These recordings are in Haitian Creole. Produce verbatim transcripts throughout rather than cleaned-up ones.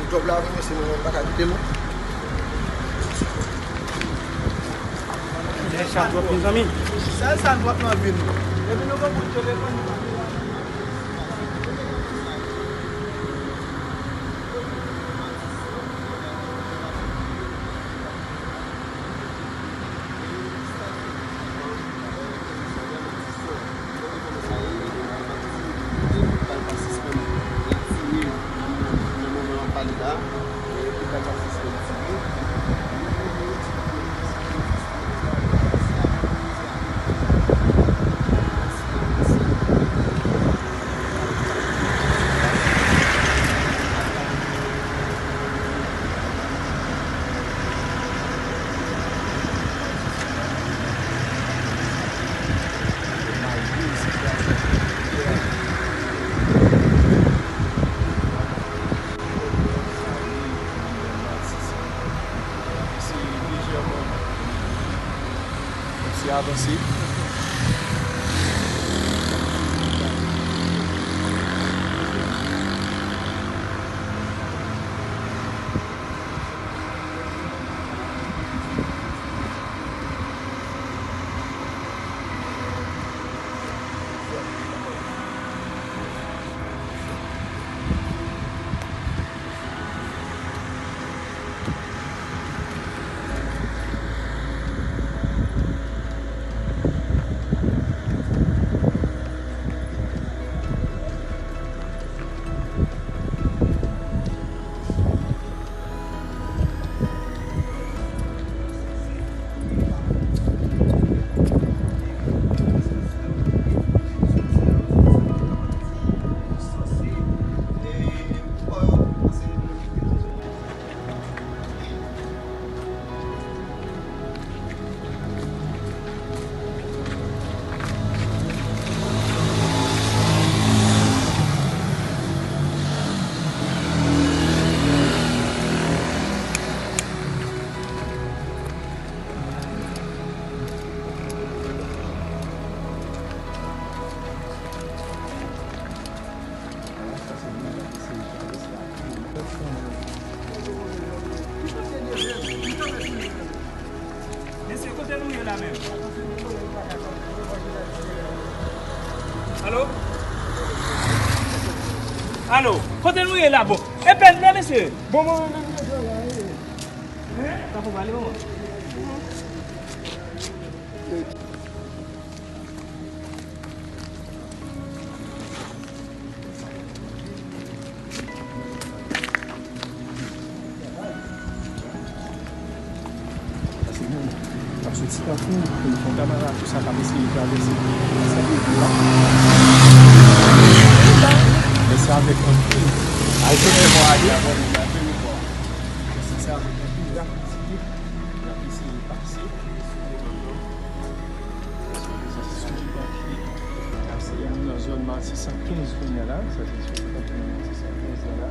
Djòb la vini, se nou menm pa ka kite l non. Sèl sa dwòp, mezanmi. Sèl sa dwòp nan vi nou. Epi nou gen bout telefòn. Ti avanse. Mesye, kote nou ye la menm? Alo? Alo, kote nou ye la, bon? E pèn nan, mesye. Bon, bon, bon, bon, bon, bon. Hein? Sa fò pale, bon. Pase moun k ap soti Kafou, Fontamara, tout sa k ap eseye travèse. Sa se de la. Men se avèk anpil. Ay, se lè mwen ale. Se avèk anpil rapidite y ap eseye pase. Nou nan zòn Matisan kenz kounye a la, sa se sou Matisan kenz la la.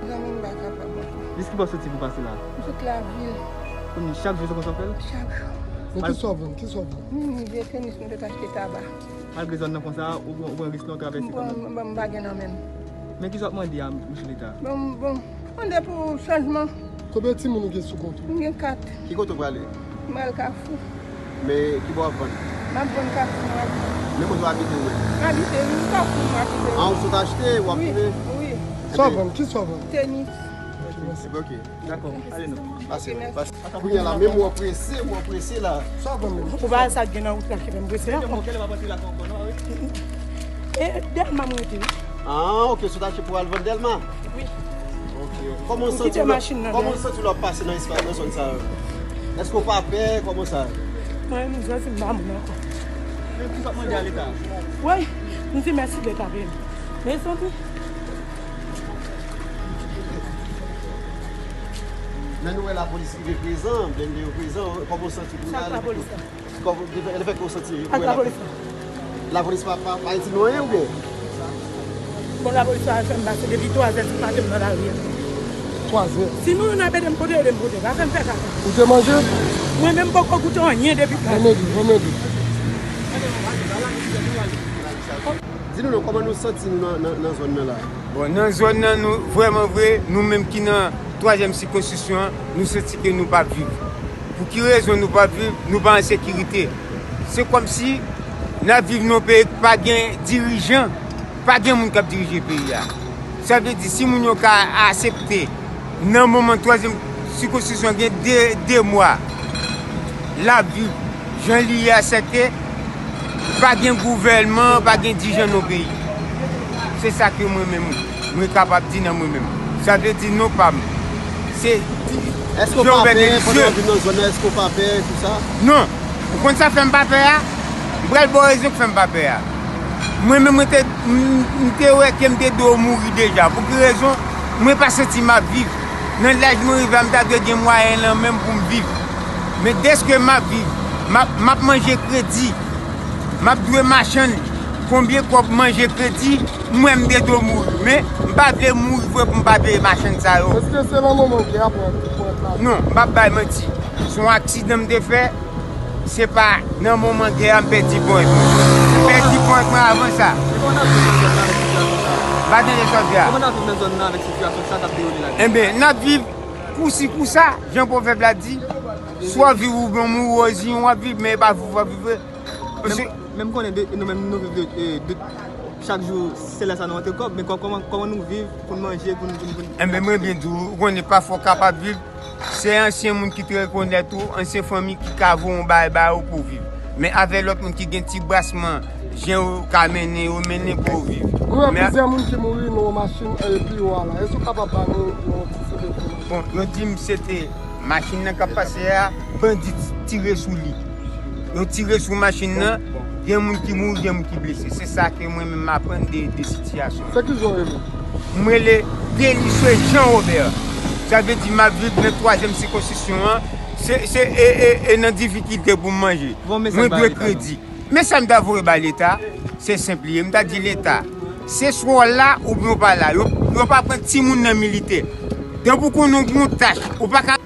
Zanmi m pa kapab ankò. Jis ki bò w soti pou pase la? M sot lavil. Kounye chak jou se konsa w fè l? Chak jou. Men kisa w vann? Kisa w vann? M vye tenis m te achte taba. Malgre zòn nan konsa, ou pran, ou pran risk lan, ou travèse kanmenm. M pran, m pa gen nan men m. Men kisa w ap mande a, mesye Leta? Bon, bon, mande pou chanjman. Konbyen timoun ou gen sou kont ou? M gen kat. Ki kote w prale? M al Kafou. Men ki bò w ap vann? M ap vann Kafou, m abite. Men kote w abite ou menm? M abite, m Kafou, m abite. An, ou sot achte, w ap tounen? Wi, wi. Sa w vann? Kisa w vann? Tenis. Ok, mèsi. Ebyen, ok. Dakò, ale non. Pase, pase. Kounye a la, menm ou prese, ou prese la. Sa w vann menm? Ou pa wè sa k gen nan wout la ki fè m prese a? E Dèlma m rete, wi. Ah, ok, sot achte pou al vann Dèlma? Wi. Ok, ok. Kòman w santi w lè, kòman w santi w lè w ap pase nan espas, nan zòn sa yo? Èske w pa pè? Kòman sa? Mwen, m santi m pa moun ankò. Men kisa w ap mande a Leta? Wi, m di mèsi Leta peye m. Men santi. Lè nou wè lapolis rive prezan, blende yo prezan, kòman w santi w? Sa k lapolis la? Kòman, lefètke w santi yo? Ak lapolis la? Lapolis pa, pa, pa di nou anyen oubyen? Bon, lapolis pa fè m pase depi twazè ti maten m nan lari a. Twazè? Si nou youn ap ede m pote, ede m pote. Pa fè m fè kaka. Ou te manje? Mwen menm m poko goute anyen depi twazè. Remedi, remedi. Di nou non, kòman nou santi nou nan, nan, nan zòn nan la? Bon, nan zòn nan, nou, vrèman vre, nou menm ki nan twazyèm sikonskripsyon an, nou santi ke nou p ap viv. Pou ki rezon nou p ap viv? Nou pa an sekirite. Se kòmsi n ap viv nan yon peyi ki pa gen dirijan, pa gen moun k ap dirije peyi a. Sa vle di, si moun yo ka aksepte nan moman twazyèm sikonskripsyon gen de, de mwa, l ap viv jan li ye a, sèke pa gen gouvènman, pa gen dirijan nan peyi. Se sa ke mwen menm, mwen kapab di nan mwen menm. Sa vle di non pa m. Se Èske w pa pè pandan w ap viv nan zòn nan? Èske w pa pè, tou sa? Non. Ou konn sa fè m pa pè a? M pral ba w rezon k fè m pa pè a. Mwen menm, mwen te, m, m te wè ke m te dwe mouri deja. Pou ki rezon? Mwen pa santi m ap viv. Nan laj mwen rive a, m ta dwe gen mwayen lan menm pou m viv. Men dèske m ap viv, m ap, m ap manje kredi. M ap dwe machann konbyen kòb manje kredi, m wè m te dwe mouri. Men, m pa vle mouri vre pou m pa peye machann sa yo. Èske se nan moman gè a pou w ap, pou w ap la? Non, m p ap bay manti. Se yon aksidan m te fè, se pa nan moman gè a m pèdi ponyèt mwen. M pèdi ponyèt mwen avan sa. M pa tande sa w di a. Kòman n ap viv nan zòn nan avèk sitiyasyon sa k ap dewoule la? Enben, n ap viv kousi kousa, jan pwovèb la di, swa w viv oubyen w mouri, oziyon w ap viv, men e pa viv w ap viv vre. Men, men m konnen de, nou menm nou viv de, e, de, chak jou, se lè sa nou rantre kòb, men kò-, kòman, kòman nou viv pou n manje, pou n, pou n, pou n... Enben, mwen byen di w, ou konnen pafwa w kapab viv, se ansyen moun ki te rekonèt ou, ansyen fanmi ki ka voye yon bagay ba ou pou w viv. Men avèk lòt moun ki gen ti brasman, jan yo ka mennen yo, mennen pou w viv. Mwen wè plizyè moun ki mouri nan yon machin, e, pi wo a la. Èske w kapab ba nou yon ti seri enfòmasyon? Bon, yo di m se te machin nan k ap pase a, bandi t-, tire sou li. Yo tire sou machin nan, gen moun ki mouri, gen moun ki blese. Se sa ke mwen menm m aprann de, de sitiyasyon. Se ki jan w rele? M rele Deliswe Jean Robert. Sa vle di m ap viv nan twazyèm sikonskripsyon an. Se, se, e, e, e nan difikilte pou m manje. Mwen dwe kredi. Mesaj m ta voye ba Leta, se senp li ye. M ta di Leta, se swa w la oubyen w pa la. Yo, yo pa pran timoun nan militè. Depi w konnen w gen yon tach, ou pa ka